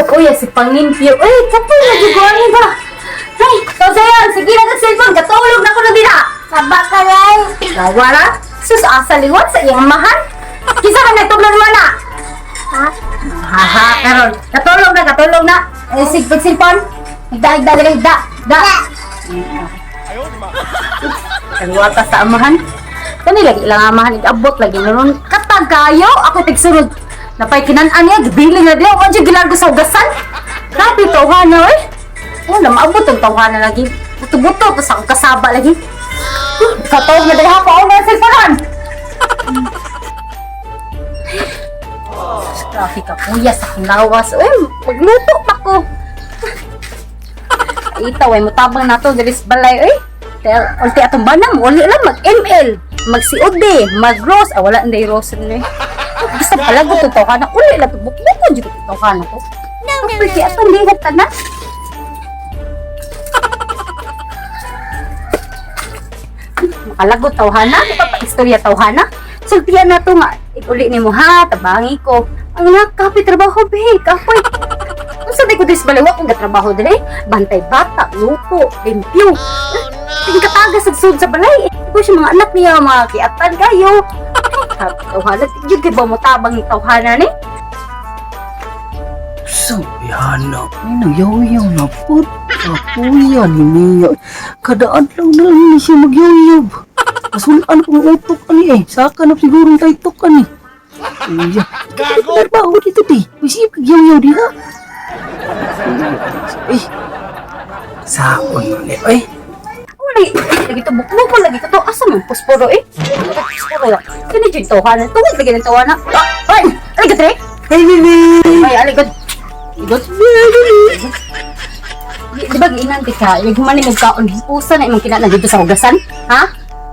Kapuya si panglimpyo. Uy, kapoy na giguan ni ba? Ay, ikaw sayon, sige na kag cellphone, katulog na ko na dira. Saba ka lang. Wala. Sus, asa liwat sa iyang amahan. Kinsa ka nagtuglan mo na? Ha? Haha, karon. Katulog na, katulog na. Eh, sig pag cellphone. Higda, higda, higda, higda. Da. Kaliwata sa amahan. Kani lagi ilang amahan igabot lagi noon. Katag kayo, ako tigsunod. Napay kinan-an niya, gibili na diya. Wa jud gilargo sa ugasan. Grabe tawhana oy. Wala maabot ang tawhana lagi. Buto-buto to sa akong kasaba lagi. Katawag na dahil pa na cellphone. Grabe ka kuya sa akong lawas. Uy, magluto pa ko. Itaw ay mutabang nato diri sa balay oy. Kaya ulti atong banam, uli lang mag ML, mag COD, mag Rose, ah wala nday Rose ni. Basta palagot to tawhana, uli lang to bukbukon jud to tawhana ko. No, no, no. Atong lihok ta na. Makalagot tawhana, di pa pa-istorya tawhana. Sultian na to nga, uli nimo ha, tabangi ko. Ang nakapi trabaho be, kapoy. Unsa day ko diri sa balay, wa kong gatrabaho diri. Bantay bata, luto, limpyo. Oh, no. Katagas sa sud sa balay. Ko siya mga anak niya, mga kiatan kayo. Ay, tawhana, yun kay ba mo tabang ni tawhana ni? So, yana, ay nagyaw-yaw na po. Kapuya ni Mia. Kada adlaw na lang ni siya magyaw-yaw. Masulaan kong utok ani eh. Saka na siguro ang taytok ani. Iya. Gago! Trabaho dito di. Isip kag yaw diha. Eh. Saon man eh. Ay, Wala, lagi to bukbuk ko lagi ka to. Asa man posporo eh? Posporo lang. Kini jud tawhana, tuwag lagi ng tawhana. Ah, ay, ay gatre. Hey, Lily! Ay, aligod. Ligod. Di ba giinanti ka? Yung humani mong kaon, pusa na imong kinaan dito sa hugasan? Ha?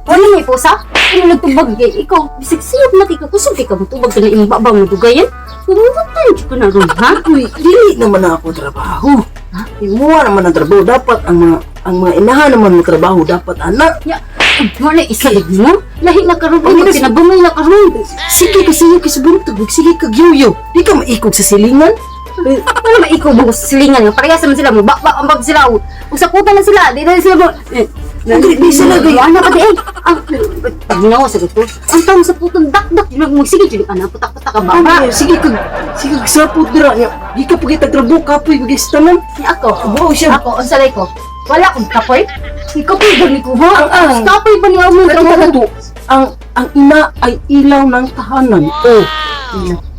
Wala may pusa? Ano nagtubag kay ikaw? Bisig siyab na kay ka kusog kay ka mutubag ka na imong babang madugayan. Pumutan jud ko na ron, ha? Uy, dili naman na ako trabaho. Ha? Imuha naman ang trabaho. Dapat ang mga inahan naman mo trabaho. Dapat anak. Ya, wala isa lagi mo. Lahi na karon, Ang ay kinabungay na karon. Sige ka sige ka sa buntag. Sige ka gyuyo. Di ka maikog sa silingan. Eh, Wala maikaw mo sa silingan nga parehas naman sila mo bakbak ang bag sila. Ug sakutan na sila, di na sila mo. Eh, Di di sila gay. Wala pa di eh. Ang pagnaw sa to. Ang tawong sa putong dakdak jud mo sige jud ana putak-putak ka ba? Ano, sige ka sapot dira niya. Di ka pagita trabaho kapoy bagay sa tanan. Ni ako. Wow siya. Ako unsa lay ko? Wala akong kapoy. Ikapoy ba ni ko ha? Ang- Kapoy ba ni amo Kato trabaho? kato. Ang ina ay ilaw ng tahanan. Oh.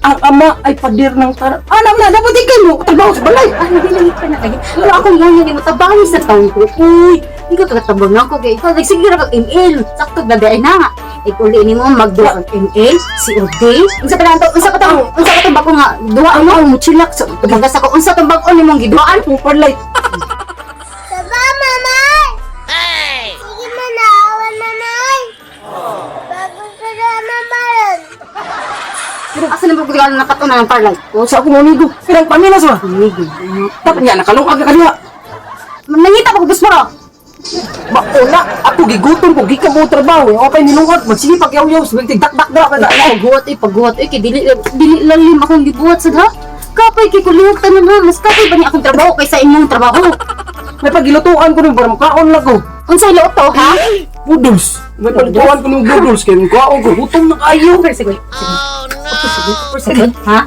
Ang ama ay pader ng tahanan. Anak na dapat ikaw mo trabaho sa balay. Ano dili pa na kay. Wala akong ganyan mo tabangi sa taong ko. Uy, hindi ka katabang ako kay ikaw nagsige ra kag ML. Sakto na di na. Ikuli nimo magduwa ang ML, si Ode. Unsa pa lang to? Unsa pa to? Unsa pa to bako nga duwa Ang mo? ang muchilak sa Tumagas ako unsa tong bag-o nimong giduaan? mo parlight. Saba, mamay! Sige, manawan, mamay! Bago ka na, mamayon. Pero asa na ba ko nakatuna ng parlay? O sa akong amigo. Pirang paminas ba? Amigo. Dapat niya nakalungag ka kaniya. Nangita pa ko gusto mo. Mauna, ako gigutom ko, gikan mo trabaho. Ako pa'y nilungag, magsige pag yaw-yaw, sabig dak-dak dra ka na. Pagbuhat eh, pagbuhat eh, kay dili, dili lalim akong gibuhat sad ha. Kapay kay kulihok tanan ha, mas kapay ba ni akong trabaho kaysa imong trabaho? May pagilutuan ko nun, para makaon lang ko. Unsay luot to ha? Noodles. May pagilutuan ko ng noodles, kaya makaon ko, gutom na kayo. Super sigod. Super sigod. Super sigod. Ha?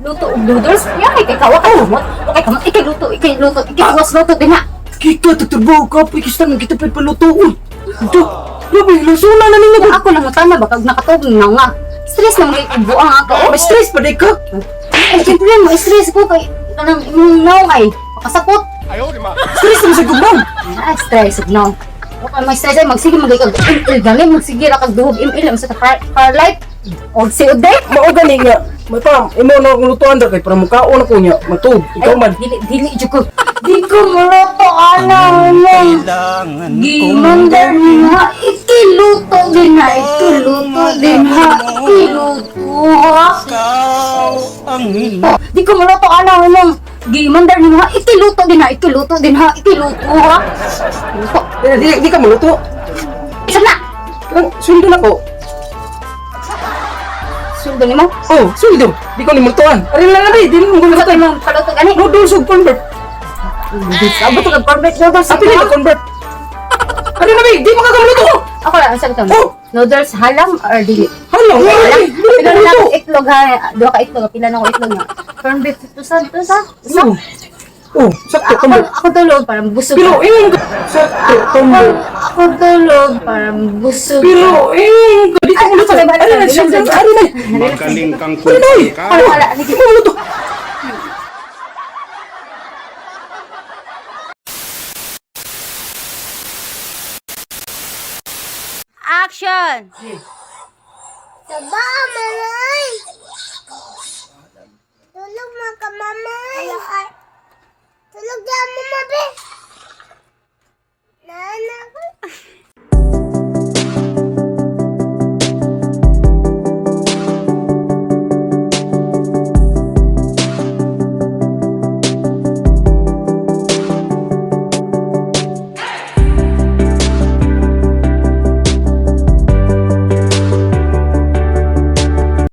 Luto og noodles? Ya kay kawa ka kamot. Okay kamot ikay luto, ikay luto, ikay was luto din ha. Kika, tagtrabaho ka, pa'y kistan, kita pa'y palutuon. Ito, grabe, lusuna na ninyo. Ya, ako lang utana ba kag nakatog na nga. Stress na mga buang ako. May stress pa di ka. Ay, siyempre mo stress ko kay kanang imong naong ay makasapot. Stress na sa gubang. Ah, stress ug naong. Okay, may stress ay magsige magay kag ML gani magsige ra kag duhog ML sa Farlight og si Uday. Mao gani nga, mata, imo na akong lutuan dra kay para mukaon ako niya, matug, ikaw man. Dili dili jud ko. Di ko muluto ana mo. Gimandar nga, ikiluto din na, ikiluto din ha, ikiluto ha. Di ko muluto ana mo. Gimandar nga, ikiluto din na, ikiluto din ha, ikiluto ha. Luto. Di, di, di ka maluto. Isa na! Kanang sweldo na ko. Sweldo Sweldo nimo? Oh, sweldo. Di ko ni multuan. Ari lang na di mo Unsa gulutan. kay mong paluto gani? Noodles ug corned beef. Abot ka corned beef noodles. Apil na corned beef. Ari na, di mo kagamluto. Ako lang unsa to? Oh! Noodles halam or dili? Hala, wala. Di Pila ko na luto. lang itlog ha, duha ka itlog, pila na ko itlog nga. Corned beef tusa tusa. Tusa. Oh. Oh, sakto Ako, corned beef. ako tulog para busog. Pero ingon ka sakto corned beef. Ako tulog para busog. Pero ingon ka di ko Ay, muluto. ako, Ari na, relax, relax. ari na. Magaling kang Ari na. Oy. ka. Wala, wala. Sige. Di ko muluto. Action! Saba, manay!